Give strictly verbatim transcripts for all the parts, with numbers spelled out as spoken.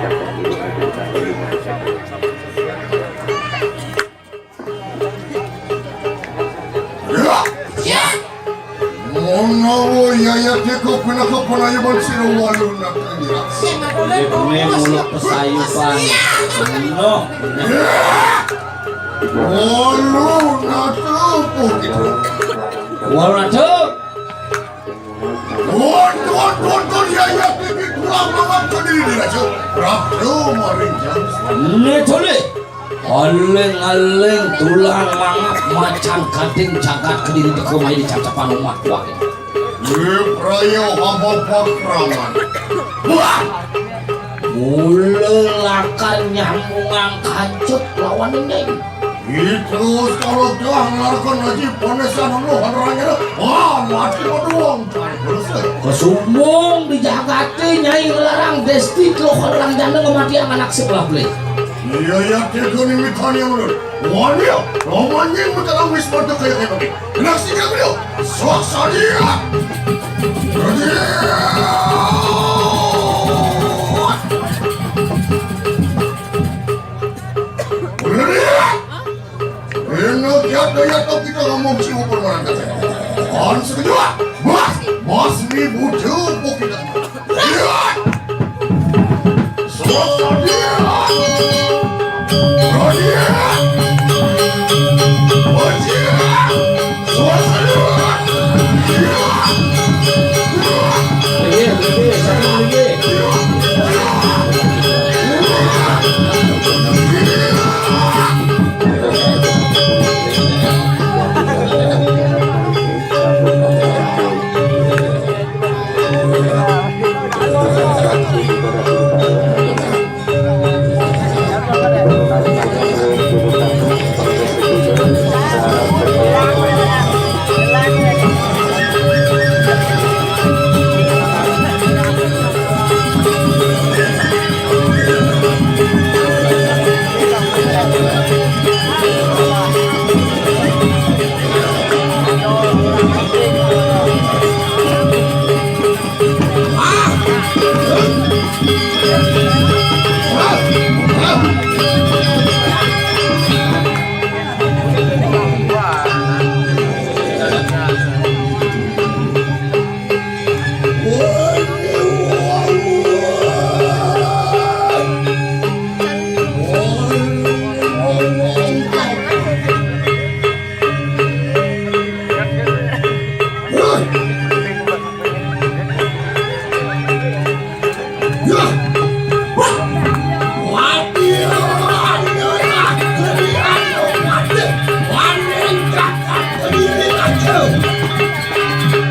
Ya. Ya. Menawa Yayat iku pinaka panayaban sira walu nakanya. Ibu muluk pesayupan. Noh. Walu natu pukit. Walu natu. Waduh, waduh, waduh, Yayat iki kurang banget jadi diraja. Prabu maring jam. Netole. Aling-aling tulang mangap macan kading jagat Kediri teka mai di cacapan omah wae. Wipraya haba pakraman. Wah! Mula lakar nyambungang kancut lawan Nyai. Itu kalau telah ngelarkan haji panesan lu hadranya. Wah, mati waduh. Kesumbung di jagate Nyai ngelarang desti telah orang janda kematian anak sebelah belah. Iya, iya, tiga nih mitanya menurut. Wah, dia, romannya minta wis pada kayak kayak begini. Enak sih, kamu dia. Sok sadia. Sadia. Sadia. Enak ya, daya tau kita ngomong cium permainan kata. Kan setuju, ah? Mas, mas ini butuh kita. Lihat. Suasana. Radia. Wajah. Suasana.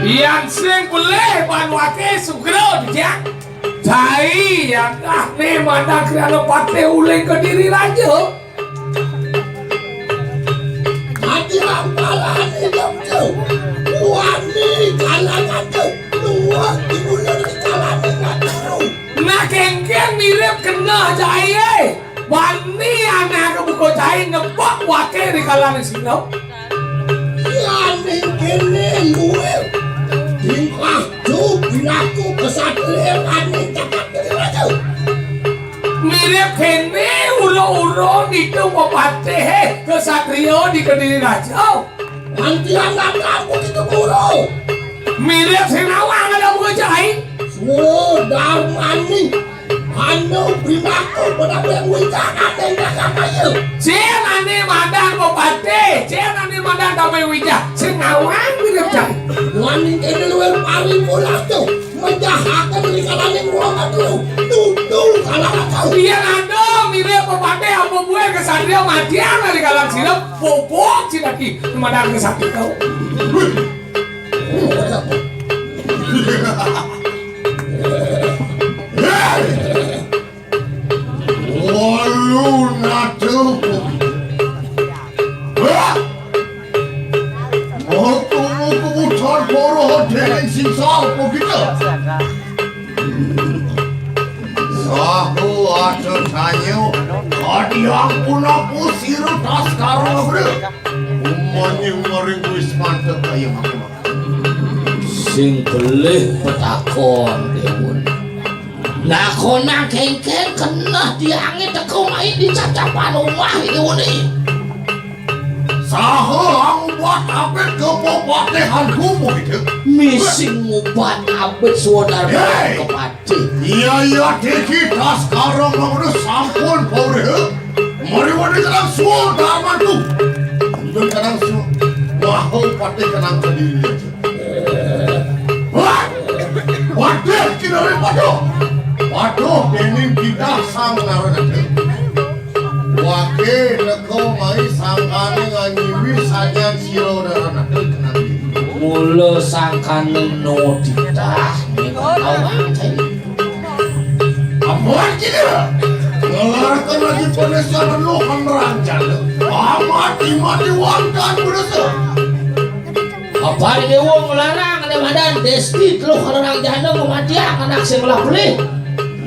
Yan sing pelih ban wake sugro dijak. Cai yan dah ne madak kriana patih uling Kediri Raja. Ati ampalan hidup tu. Wani kalangan tu. Dua timunan di kalangan tu. Nah, kengkeng mirip kena cai, eh. Bani anak buka cai nepok wake di kalangan sino. Yan kene luwe. Tingkah tu pinaku kesatria bani cakap dari raja. Mirip kene uro-uro nitu pepatih kesatria di Kediri Raja. Antian aku itu guru. Mirip sing nawang ada buka cai. Sudarmani. Anu binaku pada yang wika ada yang kaya. Sing ane madan pepatih, sing ane madan damai wija. Sing nawang mirip cai. Wani kene luwe pari pulas tu. Menjahakan di kalangan wong aku. Tutu kalangan kau. Iya, ado mirip pepatih apa buah kesatria matian di kalangan sirep. Bobok si laki. Kemana kesatria kau? Walu natu. Hah? Mutu-mutu ujar para dening sisa apa kita? Sahu aja sanyo, kadiang punaku siru taskara bro. Umanya maring wis mantep kaya makanan. Sing belih petakon, Dewa. Lakonan kéngkén keneh tiangé teka mai di cacapan omah iwuné. Saha anu ubat abet ka pepatihan kumu itu? Misi ngubat abet Swadarman. Héi! Kepatih. Iya, iya, tiki tas karang mangda sampun pauréha. Mari wani kenang Swadarman tu. Undun kenang su-, wah, patih kenang kediri aja. Wah! Waduh, kinaré paduh. Paduh, déning titah Sang Narada. Waké neka mai sangkané nganyiwi sajan sira Narada kenang. Mula sangkané no titah, ning kawang. Ampun kira. Ngelarkan lagi penesan lu penerang jana. Amat imati wangkan penesan. Apa ini wong ngelarang ada madan desti teluh ngelarang jana ngematiang anak sing ngelah pelih.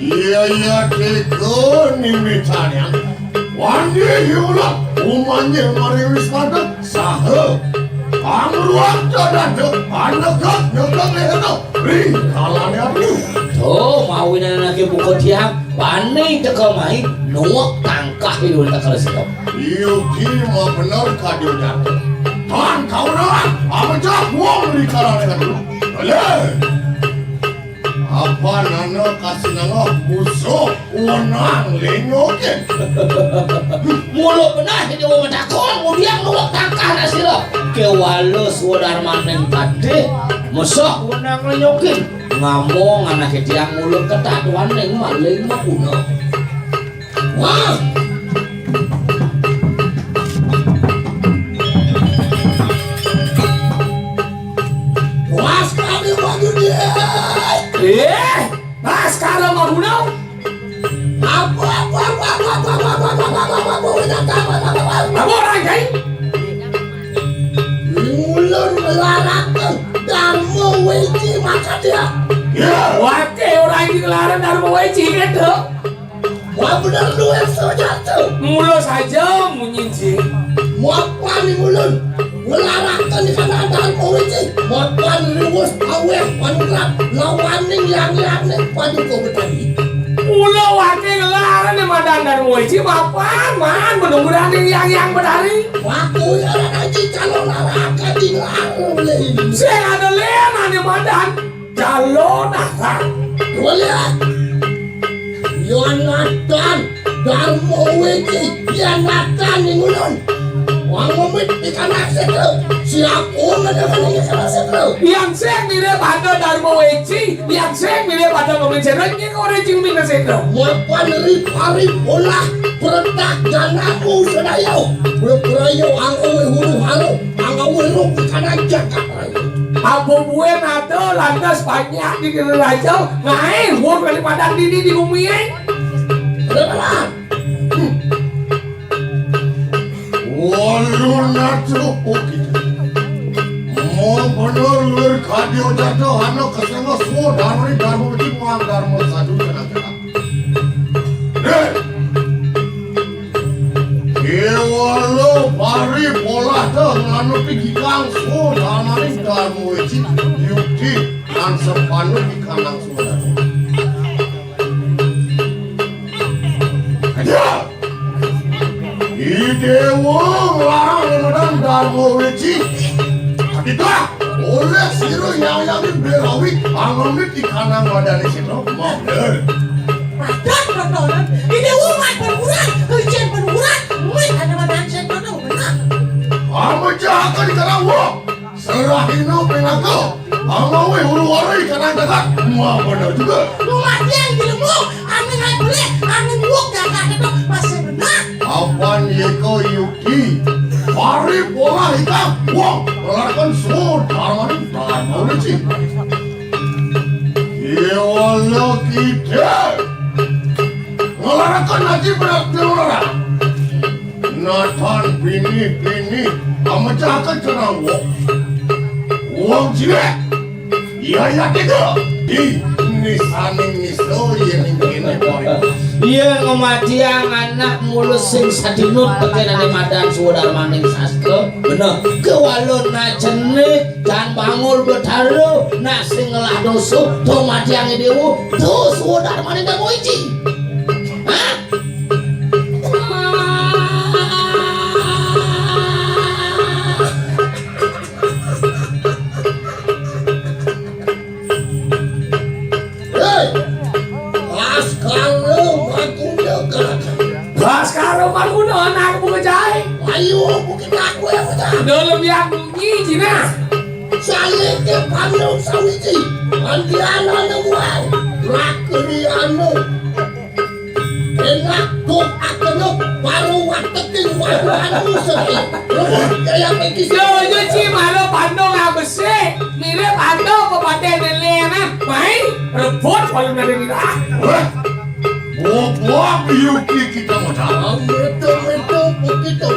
Iya, iya, kiko nini tanya. Wandi hiulah umanya mari wisata. Saha? Pangruang dadada, anegak-negak lehena, ring kalané anu. To, mawinan anaké buka tiang, bani teka mai, nuwek tangkah iluh teka sira. Yuki mah bener kadio jatuh. Tan kauna, amejak wong ring kalané anu. Boleh. Apa nana kasih nama musuh wenang lenyokin? Mula benah ini wong takon, kemudian nuwek tangkah nasira. Kéwala Swadarmaning patih, musuh wenang lenyokin. Ngamong anaké tiang mula ketatuaning maling maguna. Wah! Puas kami wagudi. Eh, pas karo magunau. Apa, apa, apa, apa, apa, apa, apa, apa, apa, apa, apa, apa, apa, apa, apa, apa, apa, orang kai? Ulun ngelaraken Dharma Weci maka dia. Ya, waké orang iki ngelaran Dharma Weci gitu. Wah, bener duit sujatu. Mula saja munyin sih. Mapan ning ulun. Ngelaraken di sana Dharma Weci. Mapan riwus aweh panugrah lawaning yang-yangne paduka Betari. Mula waké ngelaran di madan Dharma Weci mapan man menunggu daning yang-yang Betari. Waku ya aji calon naraka di ngelaran oleh ini. Sing ada lenan di madan. Calon anak. Tuh lihat. Yonatan Dharma Weci, Yonatan ning ulun. Wong ngomit ikan aset lu. Siapa ngene ngene ikan aset lu? Yang sing mirip ada Dharma Weci, yang sing mirip ada pemimpin ini orang cing mina sedro. Mapan ripari bolah peretak janamu sedayo. Beprayo angkawi huru haru, angkawi ruk ikan aja. Apa buin ada lantas banyak di kira raja, ngaé wong daripada dini di bumi, eh? Beneran. Walu natu oke. Mau bener lir kadio jatuh, anu kesengo suo darmi darmo di muang darmo sadu kena kena. Déwala pari polah ta nganupi gikang so damaning Dharma Weci yukti lan sepanu ikanang suara. Aja. Idewa nglarang lemedan Dharma Weci. Adita, oleh sira nyayangin berawi angamit ikanang wadane sira. Mabener. Padan penonan, ini umat penuran, hujan penuran, umat ada madan sing penuh, benar. Amejahaken karawa, serahina pinaka, amawe huru-hara ikanang jagat, mabener juga. Lumatian di lembung, angin naik boleh, angin buak jagat itu masih benar. Apan yeka yukti, mari polah ikam, wong, ngelarkan sud, armaning, dan maulid sih. Iwala kita. Ngelarakan aji berat ngelarang. Natan bini-bini, amejahaken kenang wong. Wong cilik. Iya, iya, tiga. Di nisaning nisa, iya, ning kene, boy. Yen ngematiang anak mulus sing sadinut tekenane madan swadarmaning sastra. Bener. Kewalon najene dan bangul betara, nak sing ngelah dosa, to matiange dewa, to swadarmaning demo iji. Hah? Hei, Baskara Maguna, Kakang. Baskara Maguna, anak buka jahe. Ayo, buka aku ya, Kakang. Dalam yang bunyi, Cina. Salite pandong sawiji. Antiana nemuai. Rakriana. Enak tuh akenuk baru wateking waduh anu sedih. Rebut gaya pegis. Yo, yo, Ci, malu pandong abese. Mirip pandong pepaten lelena. Mai, rebut walu nade nira. Hah? Buah-buah biuki kita modal. Betul, betul, begitu.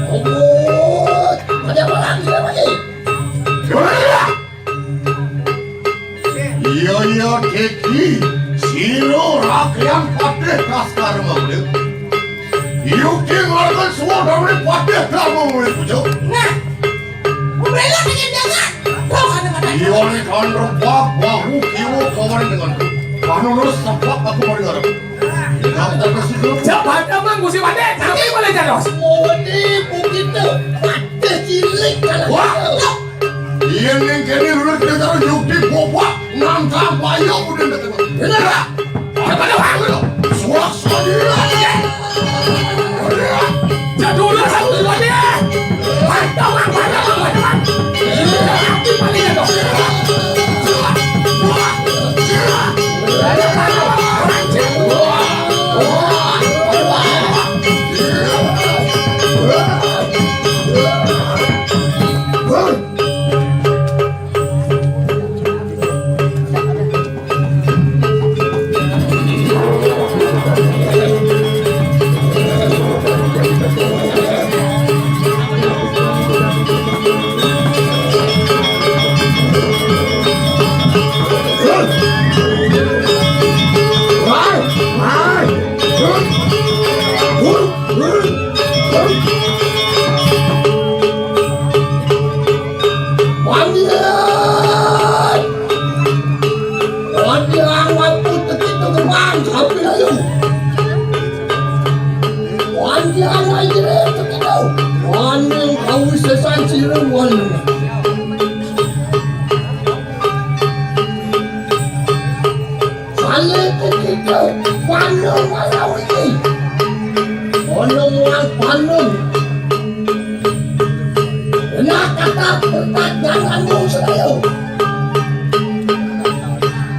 Oh, ada apa lagi, ada apa lagi? Gimana? Iya, iya, Keki. Sira rakyat Patih Kaskar Mangda. Yuki nglarang suwun dawuhe Patih Dharma Mulia Puja. Nah, membela dengan jangan. Roh ada kata. Iya, nek kan rebak, bahu, kiwa, kawan dengan. Panunus, sebab aku mari ngarep. Kenapa kesitu? Cepat, Amang, Gusti Patih. Tapi boleh jados. Mudi begitu. Patih cilik kalau. Wah. Gitu. Yen ning kene urip karo yukti bobak nang kampanye udah deket. Bener, Pak? Apa ada waktu? Suwak sendiri. Jadulnya satu lagi. Mantap, mantap, mantap, mantap. Nanti paling ada. Pandian! Pandian waktu tekitu gerbang sampai layu. Pandian aja tekitu. Paning kau sesan siruan. Salé kekito, panung malah iki. Ana muang panung. Enak kata pertanyaan sedaya.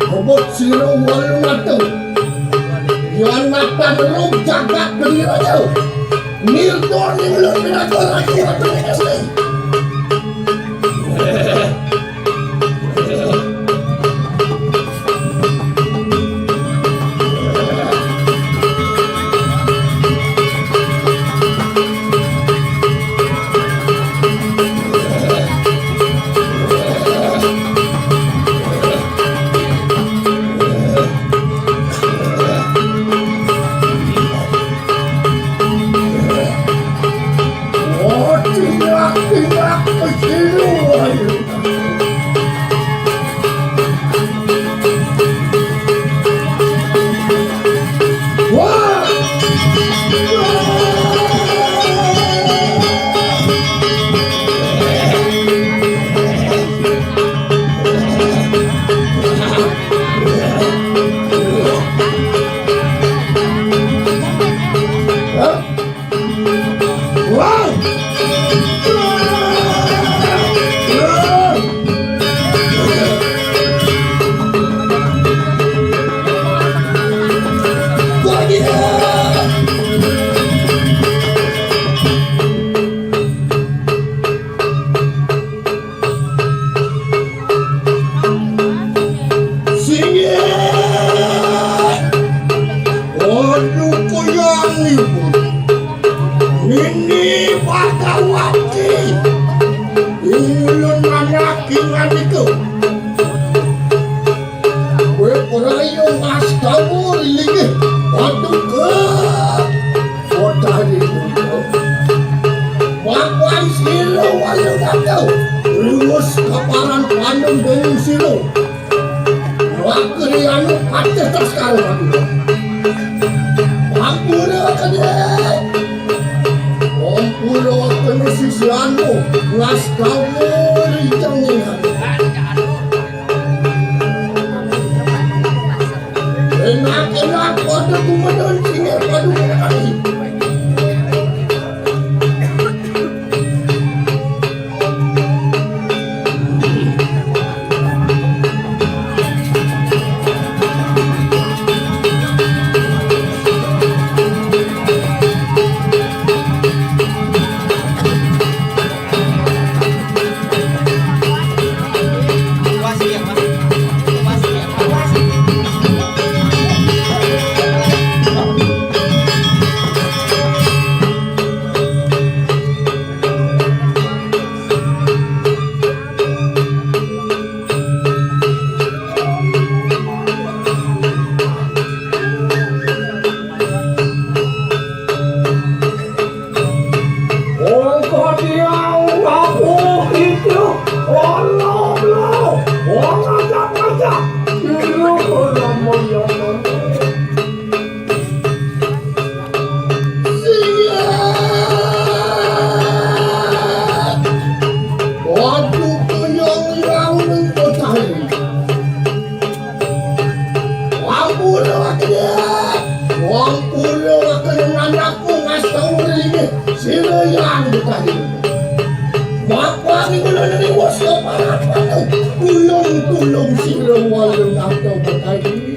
Bobot sira wolu atus. Yan matan rum jagat bendiraja. Milton ning ulun pinatur aku atur S T. Singgih. Waduh, kuyang ibu. Ini Padawati. Ulun anak ingan itu. Kowe ora yo ngas Kamu linggih. Waduh, ke. Wadah di. Makuan silo walu kata. Riwus kaparan pandem dengan silo. Waktu anu pantes terus karo aku. Ampun, ya, kan, ya. Ampun, ya, kan, sisianmu. Ngas kamu, rincang, ya. Enak-enak, pada kumadon, singa, pada kumadon. Waduh, konyol yang mengkotai. Wampura wakil. Wampura wakil anakku ngasturi ini. Sira yang betadi. Bapak ini lagi was kepala. Tulung, tulung, sira walung atau betadi.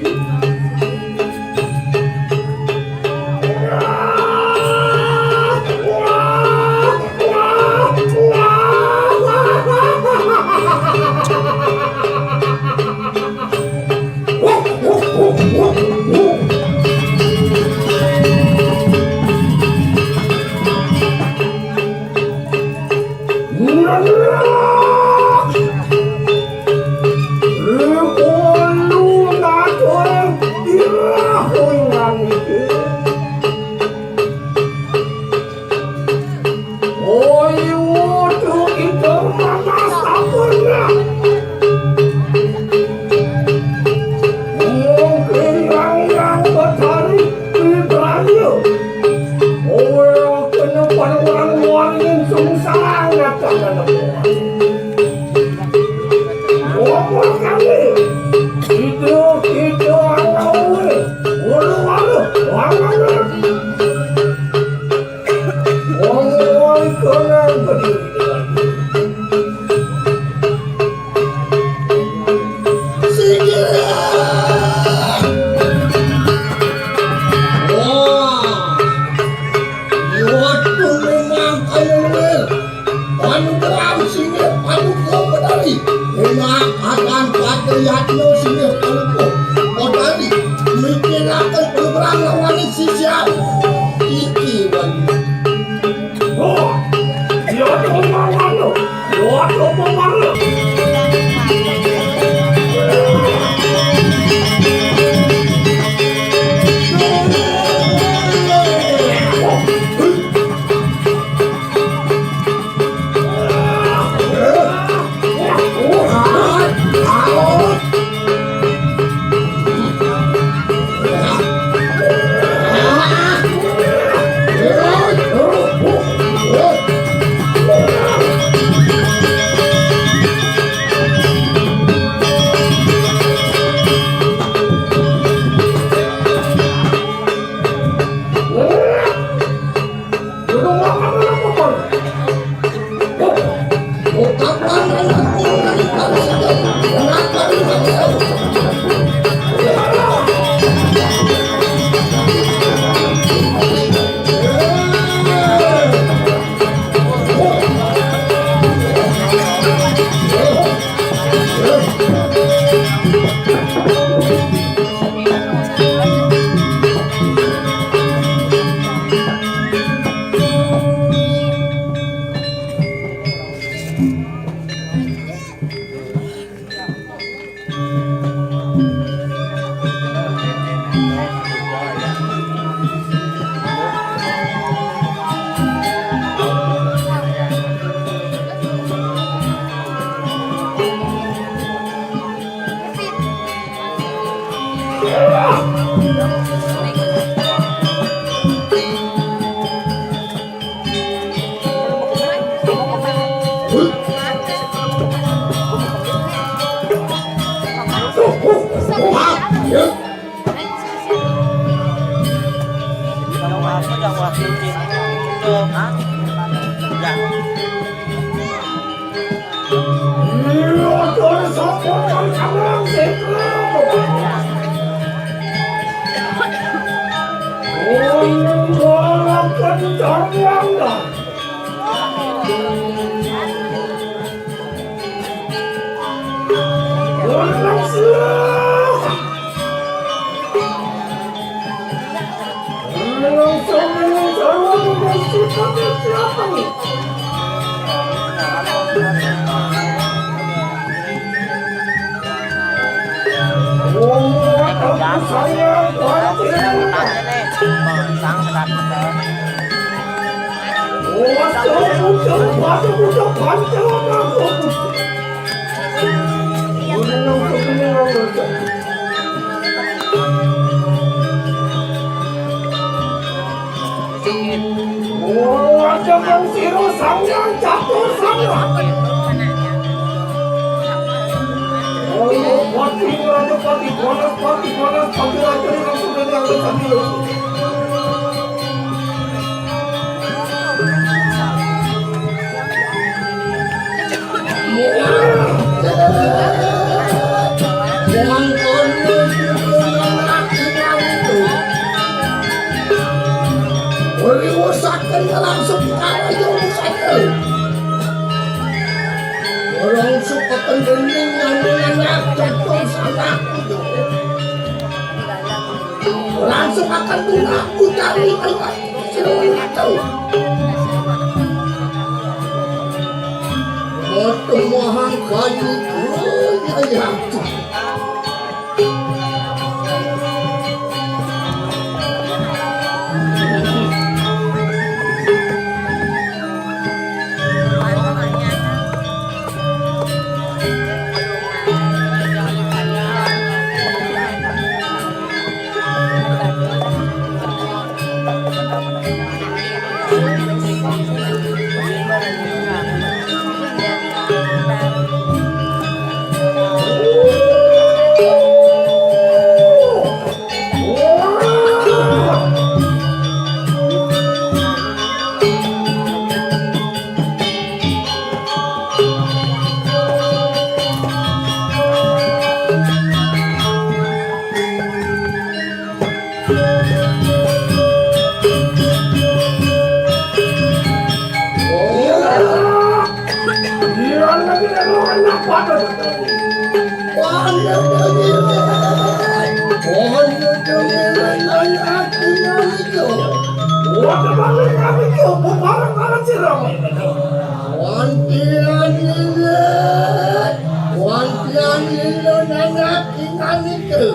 Wali usahaken langsung karo yo usahaken. Orang suka kendending nyanyian jatuh salah. Langsung akan tunaku cari tempat istirahat. Moto mohang kayu kuya yatu. Wantian lilo, wantian lilo nanak ingan itu.